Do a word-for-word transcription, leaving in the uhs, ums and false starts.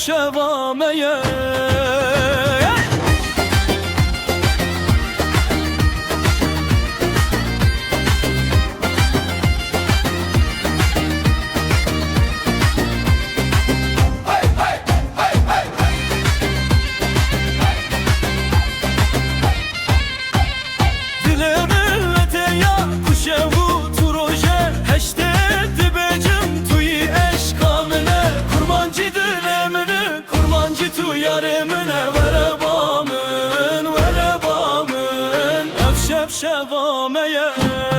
şeva me ye. Dilê min wete ya, ku şev û tu roje, heştê dibêjim tu yî eşqa min e. Kurmancî dilê min e, kurmancî tu yarê min e. Were ba min, were ba min, ev şev şeva me ye.